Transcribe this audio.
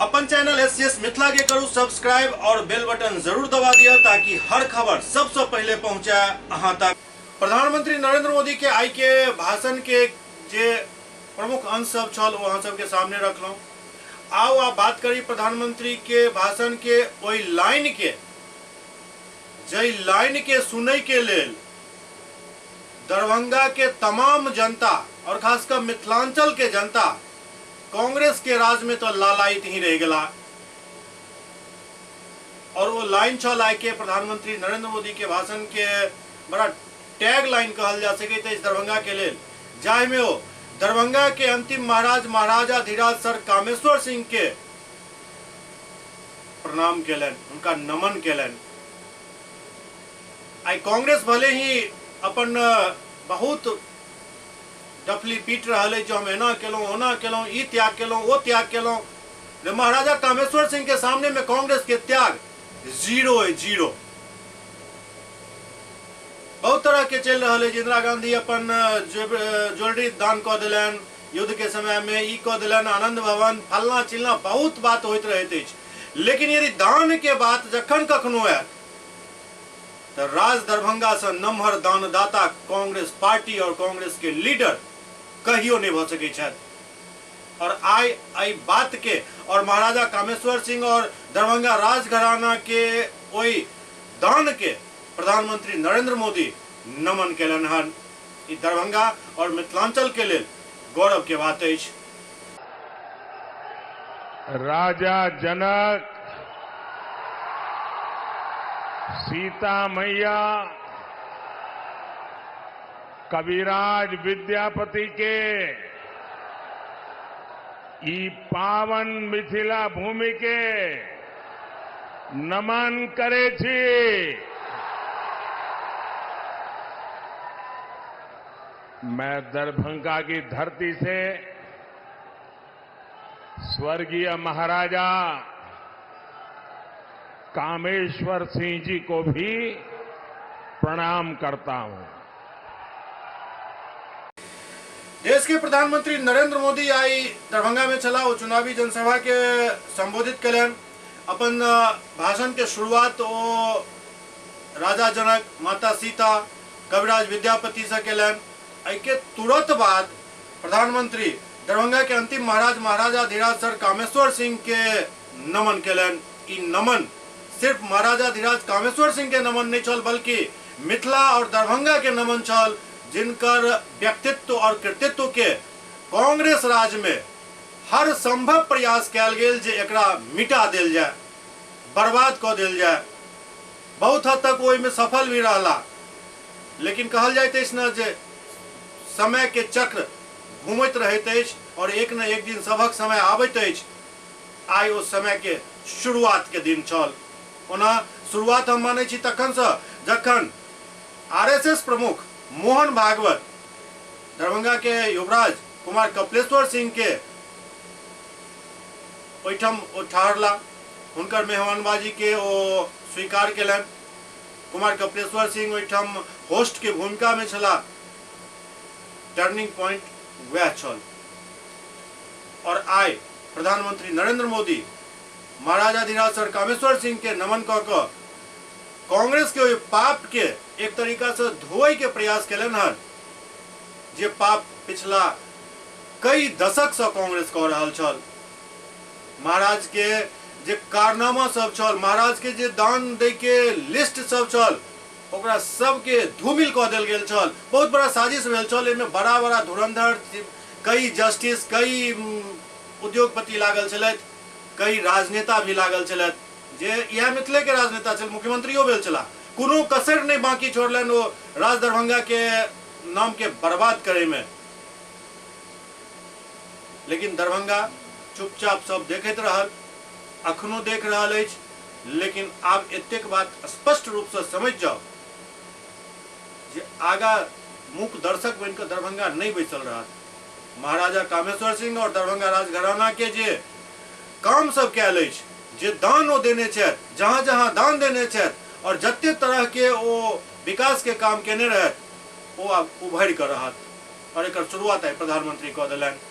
अपन channel SCS Mithila के करू सब्सक्राइब और बेल बटन जरूर दबा दिया ताकि हर खबर सबसे पहले पहुंचे अहां तक। प्रधानमंत्री नरेंद्र मोदी के आई के भाषण के जे प्रमुख अंश सब छल ओ अहाँ सबके सामने रखलहुँ। आउ आब बात करी प्रधानमंत्री के भाषण के ओहि लाइन के, जाहि लाइन के सुनै के लेल दरभंगा के तमाम जनता और खासकर मिथिलांचल के जनता कांग्रेस के राज में तो लालायित ही रह गला। और वो लाइन छल आइ के प्रधानमंत्री नरेंद्र मोदी के भाषण के बड़ा टैग लाइन कहल जा सकैत अछि दरभंगा के लेल, जाहि में ओ दरभंगा के अंतिम महाराज महाराजाधिराज सर कामेश्वर सिंह के प्रणाम केलनि, हुनका नमन केलनि। आइ कांग्रेस भले ही अपन बहुत डफली पीट रहल अछि जो हम एना केलहुँ ओना केलहुँ, ई त्याग केलहुँ ओ त्याग केलहुँ, जे महाराजा कामेश्वर सिंह के सामने में कांग्रेस के त्याग जीरो है, जीरो। बहुत तरह के चलि रहल अछि। इंदिरा गांधी अपन ज्वेलरी दान कऽ देलनि युद्ध के समय में, ई कऽ देलनि, आनंद भवन फलना चिलना बहुत बात होइत रहैत अछि। लेकिन यदि दान के बात जखन कखनो आयत तऽ राज दरभंगा से नमहर दानदाता कांग्रेस पार्टी और कांग्रेस के लीडर कहियो नहीं भऽ सकै छथि। और आइ एहि बात के और महाराजा कामेश्वर सिंह और दरभंगा राजघराना के ओहि दान के प्रधानमंत्री नरेंद्र मोदी नमन केलनि हन। ई दरभंगा और मिथिलांचल के लेल गौरव के बात अछि। राजा जनक, सीता मैया, कविराज विद्यापति के ई पावन मिथिला भूमि के नमन करे छी। मैं दरभंगा की धरती से स्वर्गीय महाराजा कामेश्वर सिंह जी को भी प्रणाम करता हूं। देश के प्रधानमंत्री नरेंद्र मोदी आई दरभंगा में छला, वो चुनावी जनसभा के संबोधित कलन। अपन भाषण के शुरुआत वो राजा जनक, माता सीता, कविराज विद्यापति से कलन। एहि के तुरंत बाद प्रधानमंत्री दरभंगा के अंतिम महाराज महाराजाधिराज सर कामेश्वर सिंह के नमन कलन। ई नमन सिर्फ महाराजाधिराज कामेश्वर सिंह के नमन नहीं छल, बल्कि मिथिला और दरभंगा के नमन छल, जिनकर व्यक्तित्व और कृतित्व के कांग्रेस राज में हर संभव प्रयास कयल गेल जे एकरा मिटा देल जाय, बर्बाद कऽ देल जाय। बहुत हद तक ओहिमे सफल भी रहला, लेकिन कहल जाइत अछि ने जे समय के चक्र घूमैत रहैत अछि और एक न एक दिन सभक समय आबैत अछि। आइ ओ समय के शुरुआत के दिन छल। ओना शुरुआत हम मानै छी तखन से जखन आरएसएस प्रमुख मोहन भागवत दरभंगा के युवराज कुमार कपिलेश्वर सिंह के ओहिठाम ओ ठहरला, हुनकर मेहमानबाजी के ओ स्वीकार केलनि। कुमार कपिलेश्वर सिंह ओहिठाम होस्ट के भूमिका में छला। टर्निंग पॉइंट वैह छल। और आइ प्रधानमंत्री नरेंद्र मोदी महाराजाधिराज सर कामेश्वर सिंह के नमन कऽ कऽ कांग्रेस के ओहि पाप के एक तरीका से धोए के प्रयास केलनि हन, जे पाप पिछला कई दशक से कांग्रेस कऽ रहल छल। महाराज के जे कारनामा सब छल, महाराज के जे दान दै के लिस्ट सब छल, ओकरा सबके धूमिल कऽ देल गेल छल। बहुत बड़ा साजिश भेल छल। एहिमे बड़ा बड़ा धुरंधर, कई जस्टिस, कई उद्योगपति लागल छलथि, कई राजनेता भी लागल छलथि, जे इएह मिथिले के राजनेता छल, मुख्यमंत्रियो भेल छलाह। कोनो कसरि नहि बाकी छोड़लनि ओ राज दरभंगा के नाम के बर्बाद करे में। लेकिन दरभंगा चुपचाप सब देखैत रहल, अखनो देख रहल अछि। लेकिन आब एतेक बात स्पष्ट रूप से समझ जाओ जे आगा मूक दर्शक बनि कऽ दरभंगा नहि बैसल रहत। महाराजा कामेश्वर सिंह और दरभंगा राजघराना के जे काम सब कयल अछि, जे दान ओ देने छथि, जहाँ जहाँ दान देने छथि और जते तरह के ओ विकास के काम केने रहथि, ओ आब उभरि कऽ रहत। और एकर शुरुआत आइ प्रधानमंत्री कऽ देलनि।